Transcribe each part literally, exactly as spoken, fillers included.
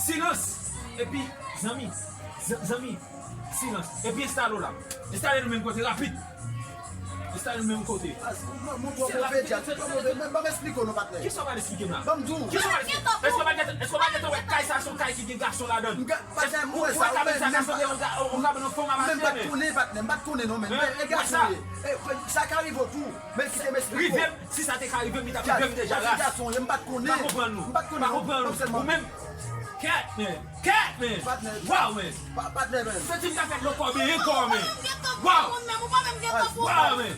Silans! Epi, zanmi, zan- zanmi, silans. Epi enstale w la. Enstale nou menm kote, rapid. Enstale nou menm kote. Montre w move, Djaz. Montre w move. Ban m esplike w non, patnè. Kisa w pral esplike m la? Ban m di w. Kisa w pral esplike? Èske w pa gentan, èske w pa gentan wè kay sa se yon kay ki gen gason ladan l? Patnè, m wè sa. Ou wè kay sa se yon, yon, yon, yon, yon fè w mache. M pa t konnen, patnè. M pa t konnen non, men. E gason ye. Sa ka rive w tou. Men kite m esplike w. Rive m, si sa te ka rive m, li t ap rive m deja, ras. Gason ye, m pa t konnen. Pa konprann nou. M pa t konnen non. Pa konprann nou. Ou menm. Kèt, men. Kèt, men. Patnè. Waw, men. Patnè, men. Santi m ta fè dlo kò benyen kò, men. Waw. Waw, men.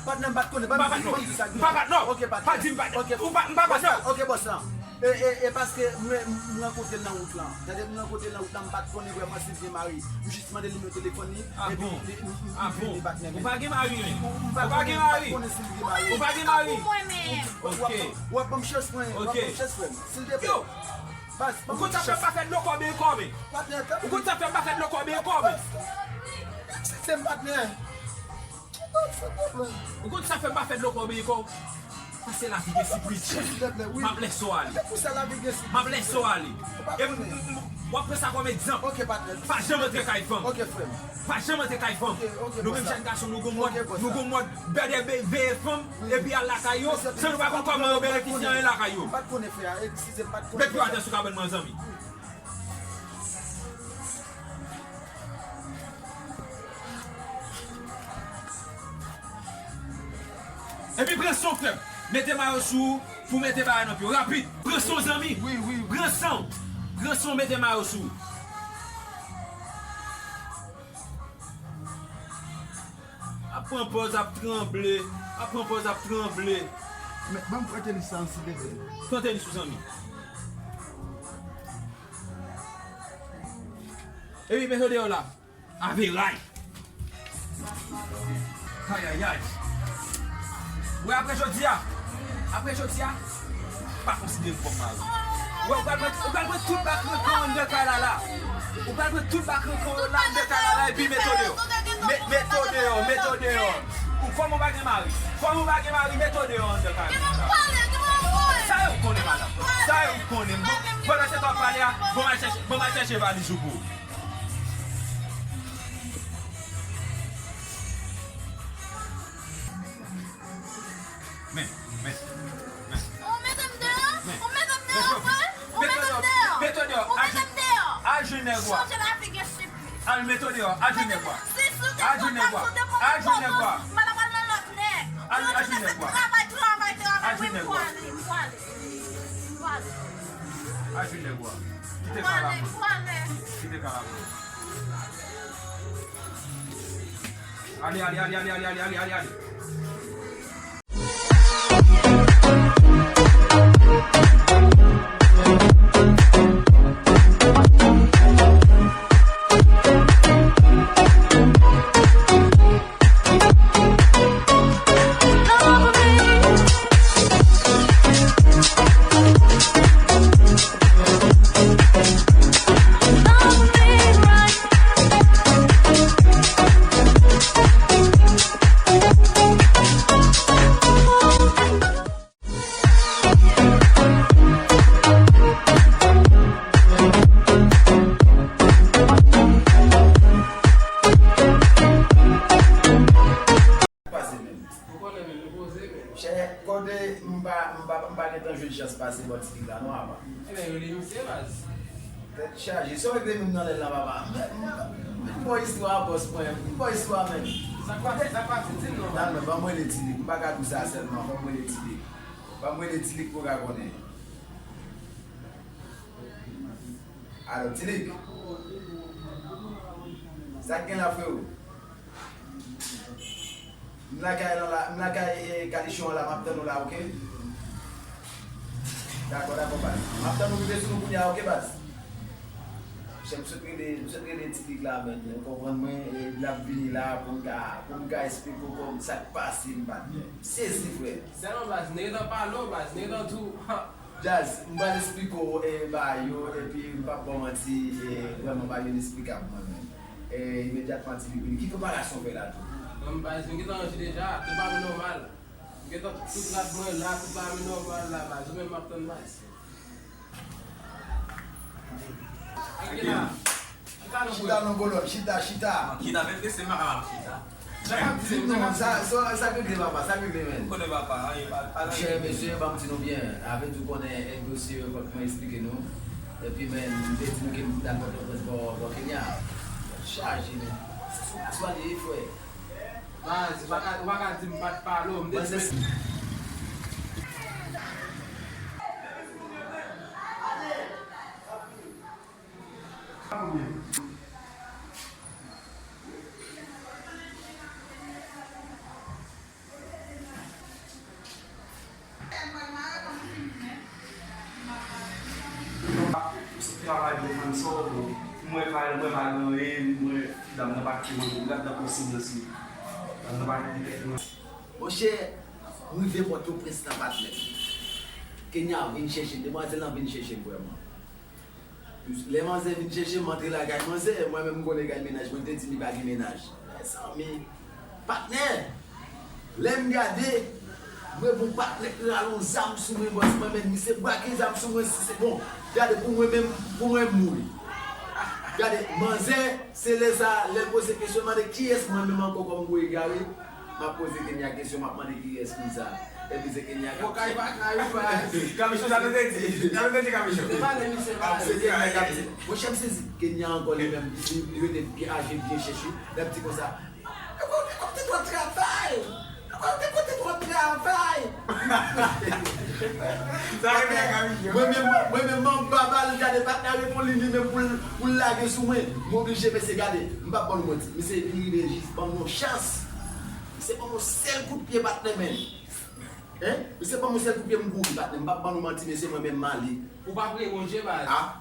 Patnè, m pa t konnen. M pa t non. M pa t non. Pa di m patnè. Ou pa, m pa patnè. Ok, bòs la. E, e, e paske mwen, m rankontre l nan wout lan. Tande, m rankontre l nan wout lan, m pa t konnen vrèman si l gen mari. M jis mande nimewo telefòn li, epi li, m, m, m vini patnè. Ou pa gen mari, men. Ou pa gen mari. M pa t konnen si l gen mari. Ou pa gen mari. Ok. W ap ban m chans mwen, w ap ban m chans, frè m. Silteplè. Baz, ban m chans. Ou konn sa fè m pa fè dlo kò benyen kò, men. Patnè, tanpri. Ou konn sa fè m pa fè dlo kò benyen kò, men. Silteplè. Eskize m, patnè. Ou konn sa fè m pa fè dlo kò benyen kò? Paske lavi gen siplis. M ap lèse w ale. M ap lèse w ale. E m, m, w ap pran sa kòm egzanp. Pa janm antre kay fanm. Pa janm antre kay fanm. Nou menm jèn gason, nou gon mòd, nou gon mòd bèdè be- veye fanm, epi al lakay yo, san nou pa konn kòman yo benefisye anyen lakay yo. Met pye w atè sou kabann mwen, zanmi. Epi pran san w, frè m. Mete mayo sou ou pou mete bagay nan pye w. Rapid. Pran san w, zanmi. Wi, wi, wi. Pran san w. Pran san w, mete mayo sou ou. Ap pran pòz, ap tranble. Ap pran pòz, ap tranble. Men, ban m pran tenis la, silteplè. Pran tenis ou, zanmi. Epi, mete w deyò la. Averay. Ayayay. Wè, apre jodi a, apre jodi a, pa konsidere m kòm mari. Wè, ou pral pran, ou pral pran tout bak rankan w anndan kay la la. Ou pral pran tout bak rankan w la anndan kay la la, epi mete w deyò. Met, mete w deyò, mete w deyò. Ou kòm ou pa gen mari. Kòm ou pa gen mari, mete w deyò anndan kay la. Sa yo konnen, madanm. Sa yo konnen. Bon, pandan se tan w ap pale a, bon, m al chèche, bon, m al chèche valiz ou pou ou. Men, men, men. Ou mete m deyò? Ou mete m deyò vre? Ou mete m deyò? Mete w deyò. Ou mete m deyò? Al jwenn nèg ou a. Chanje lavi gen siplis. Al mete w deyò. Al jwenn nèg ou a. Al jwenn nèg ou a. Al jwenn nèg ou a. M pa t ap al nan lòt nèg. Al, al jwenn nèg ou a. Travay, travay, travay. Al jwenn nèg ou a. M pwale, m pwale. M pwale. Al jwenn nèg ou a. Kite kay la pou mwen. Kite kay la pou mwen. Ale, ale, ale. Pase menm. Ou konnen menm, nou poze menm. Chè, kote m pa, m pa, m pa gentan jwenn chans pase bò Ti Lig la non, apa. Ebyen, rele misye, baz. Tèt chaje. Sa w regle menm nan lè l la, papa? M, m, m, m bon istwa, bòs mwen. M bon istwa menm. Sa k pase, sa k pase, di m non. Nan, men, ban m rele Ti Lig. M pa ka di w sa sèlman. Ban m rele Ti Lig. Ban m rele Ti Lig pou w ka konnen. Alo, Ti Lig. Sa k gen la, freo? M lakay lan la, m lakay, e, Kalichon an la, m ap tann ou la, oke? Dakò, dakò, baz. M ap tann ou rive sou nou kounye a, oke, baz? Chè, m sot rele, m sot rele Ti Lig la, men, ou konprann mwen, e, l ap vini la pou m ka, pou m ka esplike w kòm sa k pase m, patnè. M sezi, frè. Sèlman, baz, m te gentan pale w, baz, m te gentan di w. Djaz, m pral esplike w, e, bagay yo, epi m p ap ba w manti, e, vrèman, bagay yo inesplikab mwen menm. E, imedyatman Ti Lig vini. Ki preparasyon w fè la tou? Bon, baz, m gentan ranje deja, tout bagay nòmal. M gentan tout rad mwen la, tout bagay nòmal la, baz. Ou menm m ap tann, baz. Chita non, kolòn, chita, chita. Chita, men se mwen k ap chita. Sa k ap di nou, sa, sa, sa k regle papa, sa k regle, men. Konnen papa, anyen pa, pa nan. Monchè, mesye, ban m di nou byen, avèk di w konnen, e dosye yo, fòk mwen eksplike nou. Epi, men, m te di nou ke m t al Pòtoprens bò, bò Kenya. Chaje, men. Se sou plas w ale, frè. Baz, ou pa ka, ou pa ka di m pa t pale w, m te di. Travay pou fann sòl, mwen pa, mwen pa gen anyen, mwen, dam nan pa kite manje, gad nan konsinyans li. Dam nan pa kite tèt mwen. Monchè, m rive Pòtoprens nan patnè. Kenya vin chèche m, demwazèl lan vin chèche m vrèman. Lè manzè vin chèche m, m antre lakay manzè, mwen menm m konnen kay mennaj mwen, m te di m li pa gen mennaj. Mezanmi, patnè, lè m gade, m wè bon patnè k rale yon zam sou mwen, bòs mwen, men misye brake zam sou mwen, si se bon, gade pou mwen menm, pou mwen m mouri. Gade, manzè, se lè sa, lè l poze kesyon, mande kiyès mwen menm ankò kòm gwo egare. M ap poze Kenya kesyon, m ap mande kiyès moun sa. Epi se Kenya k ap di. Kamichon, sa nou te di. Sa nou te di, Kamichon. Se pale, misye pale. Se Kenya k ap di. Monchè, m sezi. Kenya ankò li menm, li, li rete byen aje, byen chèch wi. L ap di konsa, "Ou te konn travay! Ou te konn travay!" Sa rele Kamichon. Mwen menm, mwen menm, m anba bal, gade, patnè a reponn li, li menm pou l, pou l lage sou mwen. M oblije, mesye, gade, m p ap ban nou manti. Misye vin rive jis ban m yon chans. Misye ban m yon sèl kout pye, patnè, men. Hein? Misye ban m yon sèl kout pye, m kouri, patnè. M p ap ban nou manti, mesye, mwen menm m ale. Ou pa priye Bondye, baz? Ah.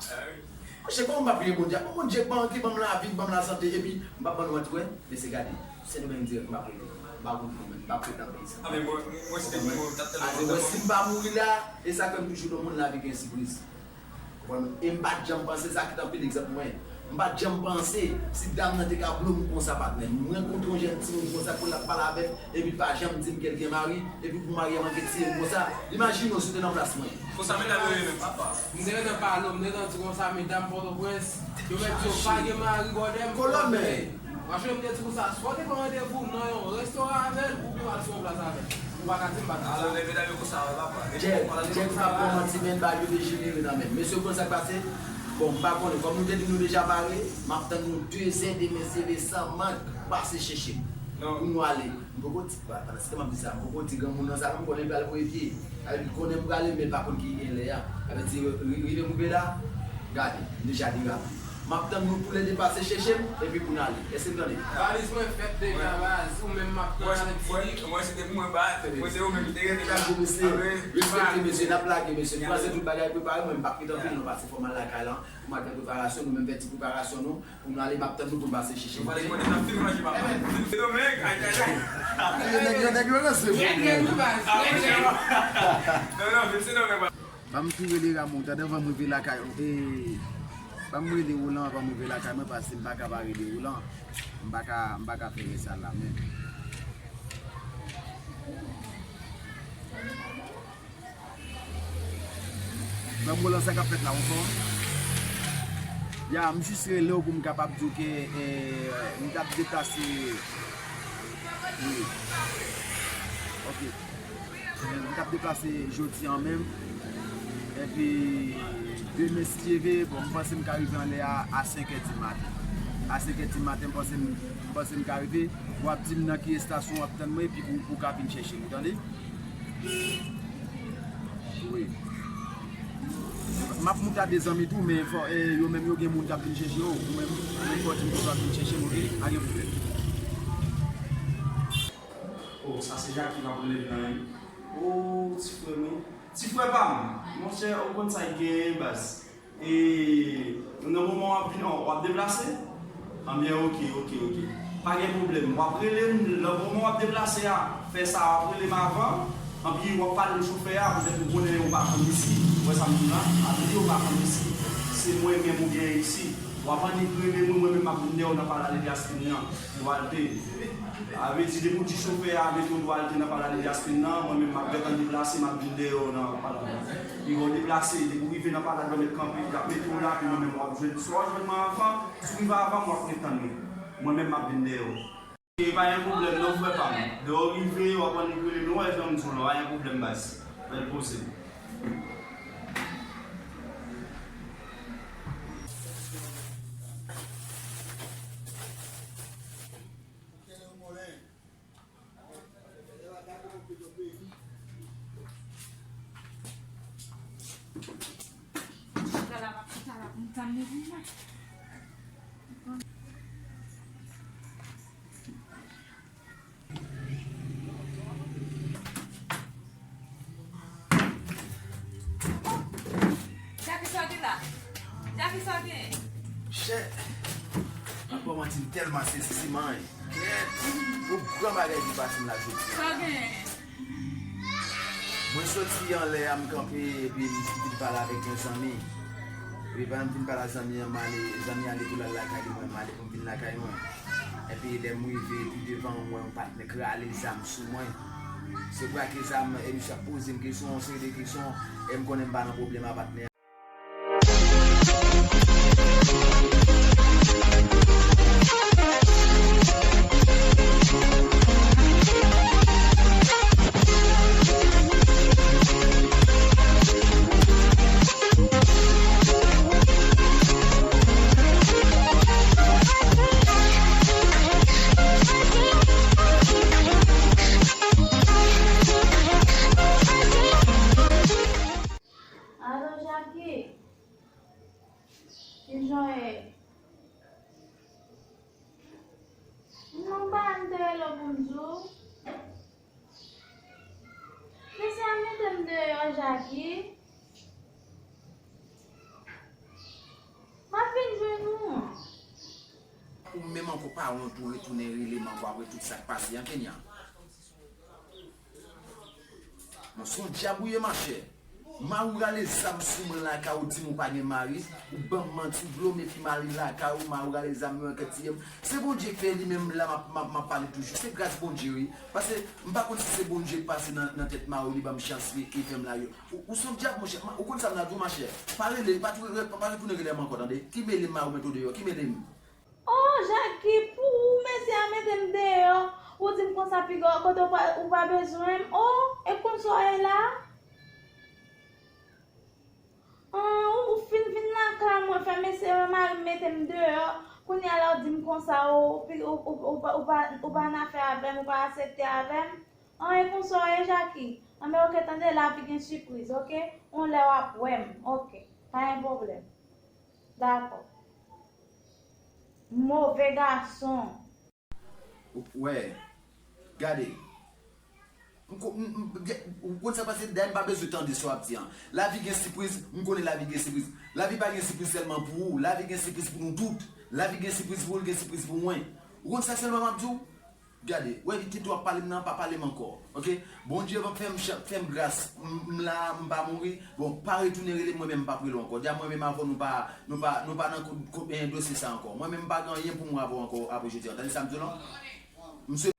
Monchè, kòman m pa priye Bondye? Bon, Bondye ban, ki ban m lavi, ki ban m lasante, epi m p ap ban nou manti, wè, mesye, gade, Sendomeng dirèk, m p ap rete. M pa konn nou menm, m p ap rete nan peyi sa. Ah, men mwen, mwen, si te mwen, mwen, t ap tèlman kontan. Wè, si m pa mouri la, e sa k fè m toujou di moun lavi gen sipriz. Konprann? E m pa t janm panse, sa ki t anpil egzanp mwen. M pa t janm panse si dam nan te ka blow m konsa, patnè. M rankontre yon jèn timoun konsa, pou l ap pale avè m, epi l pa janm di m ke l gen mari, epi pou mari a manke tiye l konsa. Imajine w si w te nan plas mwen. Konsa medam yo ye menm, papa. M te gentan pale w, m te gentan di konsa, medam Pòtoprens, yo mèt di yo pa gen mari, gòdè m. Kolòn, men. Franchman, m te di konsa, swa w te pran randevou nan yon restoran avè l, oubyen w al sou yon plas avè l. Ou pa ka di m pa t di sa. Alò, lè medam yo konsa, papa. Djèk, Djèk, m p ap ba w manti, men bagay yo dejenere nan men m. Mesye, w konn sa k pase? Bon, m pa konnen. Kòm nou te di nou deja pare, m ap tann nou de zè demen, sere san mank, pase chèche m. Non. Pou nou ale. M poko di, pa, pandan se tan m ap di sa, m poko di granmoun nan sa, non, m konnen l pral voye pye. Alè, li konnen m prale, men l pa konn ki gen lè a. Alè, di, ri-, rive m rive la, gade, m deja derape. M ap tann nou toulède pase chèche m, epi pou n ale. Èske n tande? Valiz mwen fèt deja, baz. Ou menm m ap tann avèk Filipe. Mwen, se te pou mwen ba, mwen se ou menm ki te rete la. Lage, mesye. Respekte, mesye. N ap lage, mesye. Nou panse tout bagay prepare, mwen m p ap rete anpil, non, paske fò m al lakay la. Pou m al fè preparasyon, nou menm fè ti preparasyon nou. Pou nou ale, m ap tann nou pou n pase chèche. Nou pale konnen n ap fin manje, papa. Sendomeng, ay, ay, ay. Nèg yo, nèg yo ranse, wi. Trè, trè, wi, baz. Ah, trè, trè. Non, non, vin Sendomeng, papa. Ban m tou rele Ramon, tande, anvan m rive lakay, e, ban m rele Roland anvan m rive lakay mwen, paske m pa ka pa rele Roland. M pa ka, m pa ka fè rès sa la, men. Ban m relanse sa k ap fèt la ankò. Ya, m jis rele w pou m kapab di w ke, eh, m t ap deplase. Wi. Ok. M t ap deplase jodi an menm. Epi, demen, si Dye vle, bon, m panse m ka rive anlè a, a senk è di maten. A senk è di maten, m panse m, m panse m ka rive. W ap di m nan ki estasyon w ap tann mwen, epi pou, pou w ka vin chèche m, ou tande? Wi. M ap moute a de zanmi tou, men fò, e, yo menm yo gen moun k ap vin chèche yo. Ou menm, ou menm fò di m kote w ap vin chèche m, oke? Pa gen pwoblèm. Oh, sa se Jackie k ap rele m nan, wi. Oh, ti frè m, wi. Ti frè pa m, monchè, ou konn sa k genyen, baz. E nan moman w ap vin, w ap deplase? Anben, oke, oke, oke. Pa gen pwoblèm. W ap rele m, nan moman w ap deplase a, fè sa, w ap rele m avan. Anpi w ap pale m chofè a, poutèt ou konnen ou pa konn isi. Ou wè sa m di w la? Ap di w pa konn isi. Se mwen menm ou genyen isi. W ap annik rele mwen, mwen menm m ap vin dèyè w nan Palais de Gascogne an. Duarte. A vle di, depi w di chofè a mete w Duarte nan Palais de Gascogne nan, mwen menm m ap gentan deplase, m ap vin dèyè w nan Palais. Epi w deplase, depi w rive Nan palad yo met kanpe, y ap mete w lavi, mwen menm w ap jwenn. Si w jwenn mwen avan, si w rive avan m, w ap ret tann mwen. Mwen menm m ap vin dèyè w. E pa gen pwoblèm non, frè pa m. Lè w rive, w ap annik rele m, w wè jan m di w la, pa gen pwoblèm baz. Bèl poze. Jackie, sa w gen la? Jackie, sa w gen? Chè! Papa Martin tèlman sezi, se manyen. Kèt! Yon gran bagay ki pase m la jodi a. Sa w gen? Mwen soti anlè a, m kanpe, epi m vin pale avèk yon zanmi. Epi pandan m vin pale ak zanmi an, m ale, zanmi an ale pou l al lakay li, mwen, m ale pou m vin lakay mwen. Epi lè m rive, epi devan mwen, yon patnè k rale zam sou mwen. Se brake zam, e misye ap poze m kesyon, yon seri de kesyon, e m konnen m pa nan pwoblèm a patnè. Alo, Jackie. Kijan w ye? Non, pa m te rele w pou m di w. Mesye a mete m deyò, Jackie. M ap vin jwenn ou. Ou menm ankò pa wont ou retounen rele m ankò apre tout sa k pase an, Kenya? Bon, se yon dyab ou ye, machè. Mari w rale zam sou mwen lakay ou, di m ou pa gen mari, ou ban m manti, ou blome fi mari lakay ou, mari w rale zam, yon kèk tiye m. Se Bondye k fè li menm la, m ap, m ap, m ap pale toujou. Se gras Bondye, wi. Paske m pa konn si se Bondye k pase nan, nan tèt mari w, li ban m chans, li, li fè m la, yo. Ou, ou se yon dyab, monchè. Ma-, ou konn sa m nan di w, machè? Pa rele, pa tou-, pa, pa retounen rele m ankò, tande? Ki mele m mari w mete w deyò? Ki mele m? Oh, Jackie, pou ou, mesye a mete m deyò. Ou di m konsa, piga, kote ou pa, ou pa bezwen m. Oh, e konsa w ye la? Ah, ou, ou fin vin lakay mwen, fè mesye mari m mete m deyò. Kounye a la ou di m konsa, ou, ou, ou, ou, ou pa, ou pa, ou pa nan afè avè m, ou pa aksepte avè m. Ah, e konsa w ye, Jackie? Anben, oke, tande, lavi gen sipriz, oke? Yon lè w ap wè m, oke? Pa gen pwoblèm. Dakò. Move gason. Ou wè, gade. M ko-, m, m, ge-, ou konn sa pase, dayè m pa bezwen tande sa w ap di an. Lavi gen sipriz, m konnen lavi gen sipriz. Lavi pa gen sipriz sèlman pou ou, lavi gen sipriz pou nou tout. Lavi gen sipriz pou ou, l gen sipriz pou mwen. Ou konn sa sèlman m ap di w? Gade, wè, tete w ap pale m nan, pa pale m ankò, oke? Bondye va fè m cha-, fè m gras, m, m la, m pa mouri. Bon, pa retounen rele m, mwen menm m p ap rele w ankò. Dja mwen menm avè w, nou pa, nou pa, nou pa nan ko-, ko-, eh, dosye sa ankò. Mwen menm m pa gen anyen pou m wè avè w ankò apre jodi a. Tande sa m di w lan? M sou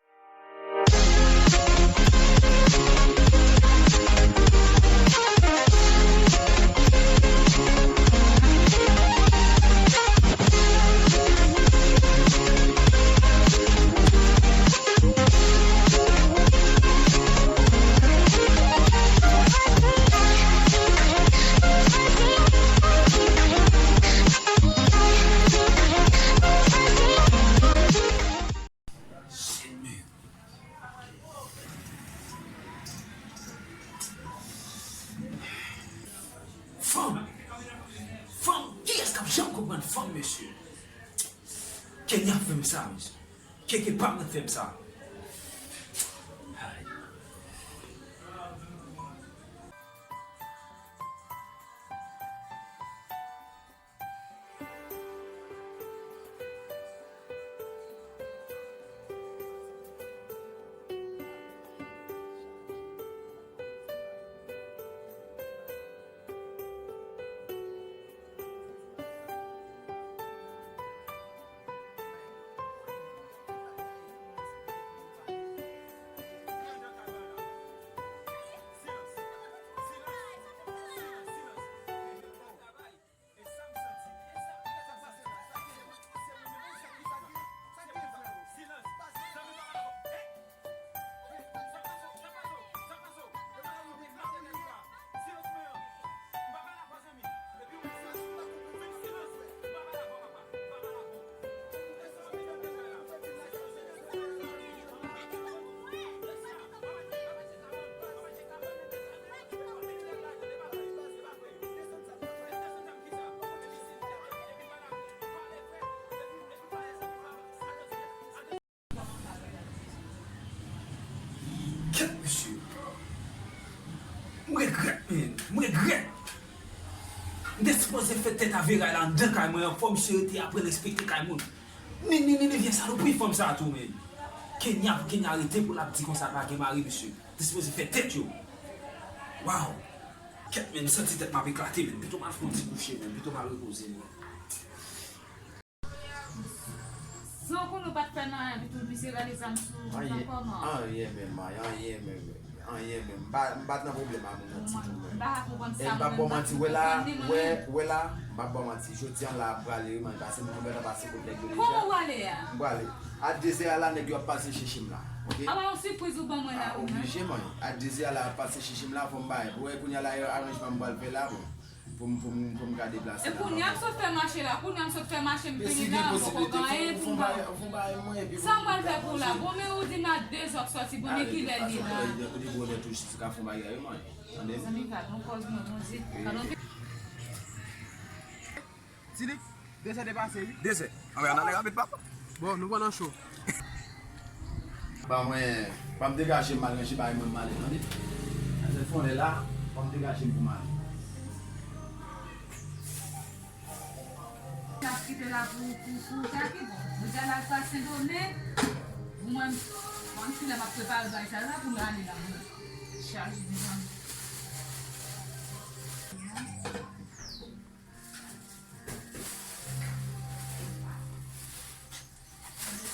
Senyè. Fanm! Fanm! Kiyès k ap janm konprann fanm, mesye? Kenya fè m sa, mesye. Keke pa m nan fè m sa. Ay. M regrèt. M te sipoze fè tèt a Veray la anndan kay mwen an, fò misye rete aprann respekte kay moun. Ni, ni, ni, ni, vye salopri fanm sa a tou, men. Kenya, Kenya rete pou l ap di konsa pa gen mari, mesye. Te sipoze fè tèt yo. Waw. Kèt, men, m santi tèt m ap eklate, men. Pito m al fè yon ti kouche, men. Pito m al repoze, men. San konnen w pa t fè nan anyen ditou, misye rale zam sou ou, sa kòman? Anyen menm, anyen menm, anyen menm. M pa, m pa t nan pwoblèm a moun nan ditou, mwen. M pa ka konprann sa. E m p ap ba w manti, wè la, wè, wè la, m p ap ba w manti. Jodi a la, m prale, wi, man, paske m gentan pase kot nèg yo deja. Kòman w prale a? M prale. A de zè a la, nèg yo ap pase chèche m la, oke? A, pa yon sipriz ou ban mwen la, wi, man. Oblije, man. A de zè a la, ap pase chèche m la, fò m bay. Ou wè, kounye a la, aranjman m pral fè la, bon. Pou m, pou m, pou m ka deplase la. E kounye a m sot fè mache la, kounye a m sot fè mache, m vini la, m poko gen anyen pou m ba ou. Sa m pral fè pou ou la? Bon, men ou di m a de zè w ap sòti, bon, men kilè l ye la? Ou di bonè tou, si ka fè yon bagay, wi, man. Tande? Zanmi, gad yon kòz mwen, Bondye. Gad yon Ti Lik, de zè depase, wi. De zè. Anben, ann ale rapid, papa. Bon, nou pran nan cho. Ban mwen, ban m degaje m al ranje bagay mwen, m ale, tande? Sa fè yon lè la, ban m degaje m pou m ale. N ap kite la pou, pou, pou Jackie, bon. Jodi a l al pa Sendomeng, mwen, mwen, kilè m ap prepare bagay sa la pou m ale la, mwen. Chaje devan.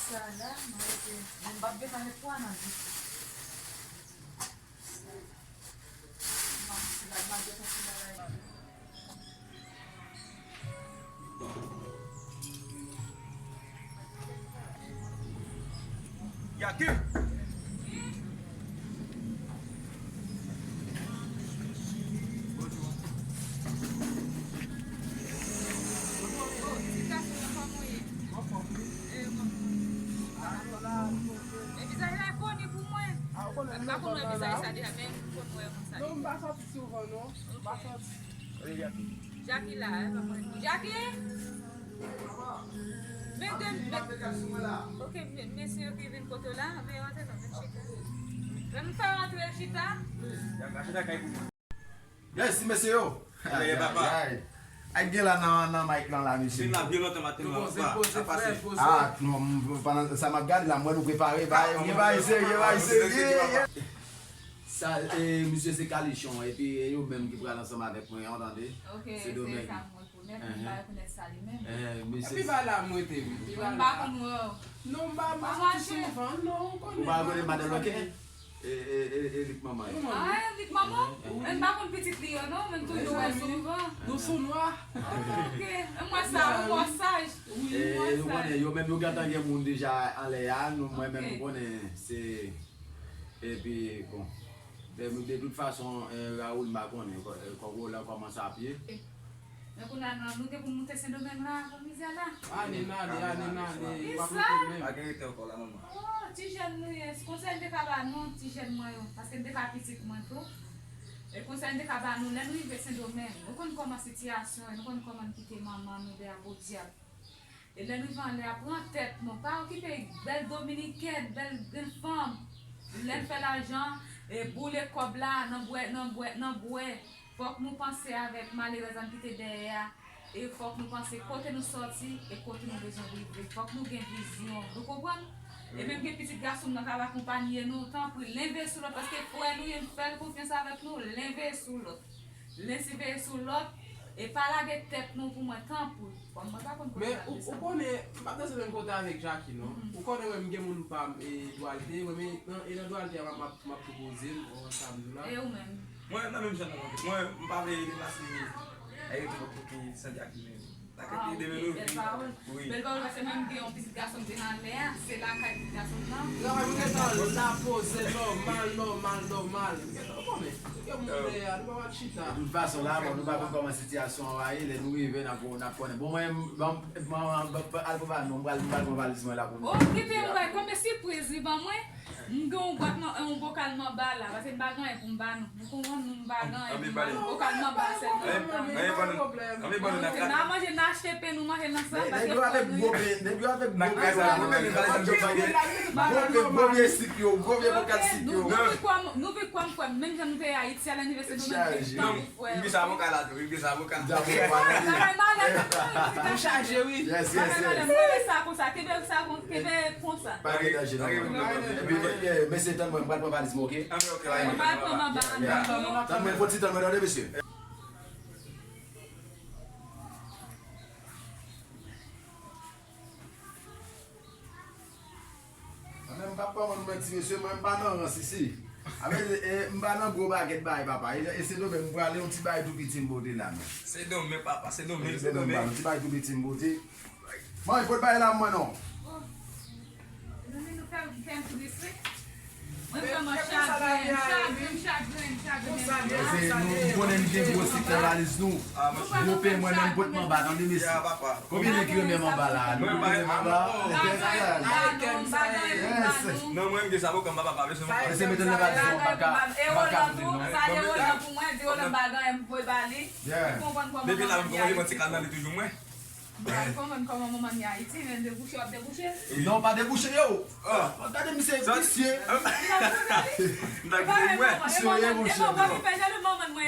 Sa la, mwen rete, mwen p ap depann de pwa nan vi. Jackie! E vizaj la koni pou mwen. M pa konn wè vizaj sa deja, men m konn wè konsa. Non, m pa sòti souvan, non. M pa sòti. Jackie la, e pa mwen. Jackie! Mete m, met. Ok, mesye yo ki vin kote w la, anben yo antre non, vin chita. Lè m fè yo antre chita. Yes, mesye yo. Ay, ay, ay. Ay, gen la nan, nan mic lan la, mesye. Vin la byen lontan maten, non. Poze, poze, frè, poze. Ah, non, m, pandan sa m ap gade la, m wè nou prepare. Bagay, gen bagay serye, bagay serye. Sa, e, misye se Kalichon, epi e yo menm ki pral ansanm avèk mwen an, tande? Ok, se Domèg. Sa m rekonèt, m pa rekonèt sa li menm. Epi ba la m rete, wi. Pi ba la. M pa konn wè w. Non, m pa, m pa sòti souvan, non, ou konnen. Ou pa rekonèt madanm lan, ok? E, e, e, e lit manman yo. Ah, e lit manman? Wi. Men m pa konn pitit li yo, non, men m toujou wè l souvan. Nou sou nwa. Ok, ok. M wè sa, ou wè saj. Wi, m wè saj. E, nou konnen, yo menm yo gentan gen moun deja anlè a, nou, mwen menm, nou konnen, se Epi, bon, de, de tout fason, eh, Raoul, m pa konnen, kò, eh, kòwòl la kòmanse a pye. Men kounye a, nou, nou gen pou moute Sendomeng la, pou mizè la. Ane n ale, ane n ale, pa moute menm. Pa gen rete ankò la, manman. Oh, ti jèn nou ye. Konsèy m te ka ba nou, ti jèn mwen yo, paske m te ka pitit mwen tou. E konsèy m te ka ba nou, lè nou rive Sendomeng, nou konn kòman sitiyasyon, nou konn kòman n kite manman nou dèyè podyab. E lè n rive anlè a, pran tèt nou. Pa okipe bèl dominikèn, bèl grenn fanm. Lè n fè lajan, e boule kòb la nan bwè, nan bwè, nan bwè. Fòk nou panse avèk malerèz la n kite dèyè a. E fòk nou panse kote nou sòti e kote nou bezwen rive. Fòk nou gen vizyon. Nou konprann? E menm gen pitit gason m nan k ap akonpanye nou, tanpri, lenve sou lòt, paske frè nou ye, n fè l konfyans avèk nou, lenve sou lòt. Len siveye sou lòt, e pa lage tèt nou pou mwen, tanpri. Bon, mwen pa konn kote. Men ou, ou konnen, m pa t nan se menm kote avèk Jackie, non. Ou konnen, mwen, m gen moun pa m, e, Dwalte, mwen, men, nan, e nan Dwalte a, m ap, m ap, m ap pwopoze m, ou wè sa m di w la. E ou menm? Mwen, nan menm jan nan, mwen, m pa vle deplase, e rete bò kote Santiago menm. Sa k ap ede nou. Bèl pawòl. Bèl pawòl, paske menm gen yon pitit gason m te nan lè a, se lakay pitit gason m nan. Lakay mwen gentan la poze nòmal, nòmal, nòmal. Ou gentan konnen, gen moun dèyè a, nou pa pral chita. De tout fason, la, bon, nou pa konn kòman sitiyasyon an va ye, lè nou rive, n ap, n ap konnen. Bon, mwen, bon, bon, bon, al pran valiz mwen, m pral, m pral pran valiz mwen la pou nou. Oh, kite yon bagay, kòm sipriz li ban mwen. M gen yon bwat, yon bokal manba la, paske m pa gen anyen pou m ba nou. Nou konprann, nou m pa gen anyen pou m ba nou. Bokal manba sèlman m ba nou. Anyen ban nou, anyen ban nou nan kado. N a manje, n a achte pen, nou manje nan sa, paske fò nou. Nèg yo avèk gwo pen, nèg yo avèk gwo pen, gwo pen, gwo vye sik yo, gwo vye bokal sik yo. Nou vin kwè m, nou vin kwè m kwè m, menm jan nou te ye Ayiti, a lanivèsè nou menm, menm jan nou fè. M gen sa avoka la tou, m gen sa avoka. Bagay malè, nou chaje, wi. Yes, yes, yes. Mwen sa konsa, kenbe sa, kenbe konsa. Pa gen danje, non. Epi, eh, mesye, tann mwen, m pral pran valiz mwen, oke? Mwen pral pran manba. Tann mwen, fò ti tann mwen, tande, mesye. Mwen menm, m p ap kòmann mwen ti mesye, mwen m pa nan rans isi. Avè, e, m pa nan gwo bagèt bagay, papa. E, e Sendomeng, m prale yon ti bagay tou piti m pote la, men. Sendomeng, papa, Sendomeng, Sendomeng. Yon ti bagay tou piti m pote. Mwen, pot bagay la mwen non. Mezanmi, nou fè, fè m tris, wi. Mwen vrèman chagren, chagren, chagren, chagren. Mesye, nou, nou konnen m gen gwo sik nan valiz nou. Gwo pen mwen menm pot manba, tande mesye. Konbyen nèg ki renmen manba la? Nou ki renmen manba? Yes. Non, mwen m gen sa, poko m pa pa vle se manba. Mesye, mete l nan valiz nou, m pa ka, m pa ka koute non. Sa de Roland pou mwen, de Roland bagay m voye ba li. Li konprann kòman manman li Ayiti. Depi la, m konprann li mwen ti kal nan li toujou mwen. Mwen pa konprann kòman manman li Ayiti, men debouche w ap debouche. Non, pa debouche yo. Gade misye visye. Misye ye, monchè.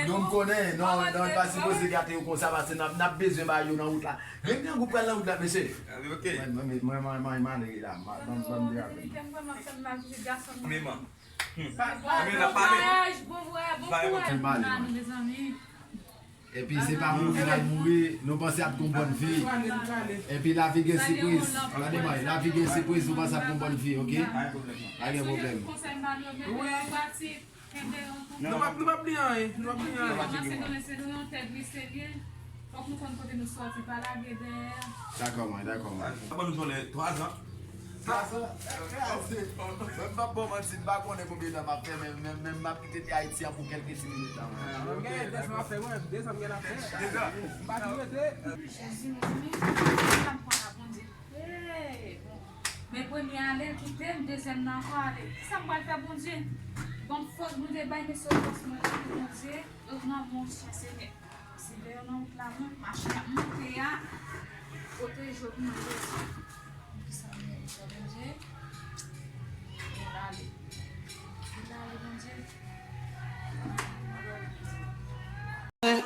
Non, m konnen, non, non, pa sipoze gate yo konsa, paske n ap, n ap bezwen ba yo nan wout la. Gen grangou pral nan wout la, mesye. Mwen, mwen, mwen, mwen, mwen, m ale la. Ban m, ban m derape. Bon vwayaj, bon vwayaj, bon kouraj pou nou, mezanmi. Epi se pa mouri n al mouri, nou panse ap gon bòn vi. Epi lavi gen sipriz. Tande mwen, lavi gen sipriz, nou panse ap gon bòn vi, oke? Pa gen pwoblèm. Nou p ap, nou p ap bliye anyen, nou p ap bliye anyen. Fòk nou konn kote nou sòti, pa lage dèyè. Dakò mwen, dakò mwen. Sa ban nou jwenn twa zan. Sa, sa, mwen m p ap ba w manti, m pa konnen konbyen tan m ap fè, men, men, men m ap kite tè Ayiti an pou kèlke ti minit la, mwen. Ok, de zan m ap fè, mwen, de zan m gen ap fè. De zan. M pa vin rete. Jezi, mezanmi, sa m pran la, Bondye. Hey, bon. Men premye ale, l kite m, dezyèm nan ankò ale. Kisa m pral fè, Bondye? Ban m fòs, Bondye, bay mesye fòs mwen, Bondye. Donk, nan, monchè, Senyè. Si lè yo nan wout la, non, machin ap monte a, pwoteje yo pou mwen, Jezi. Kisa m gen pou fè, Bondye? Vin ale. Vin ale, Bondye.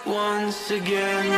Once again.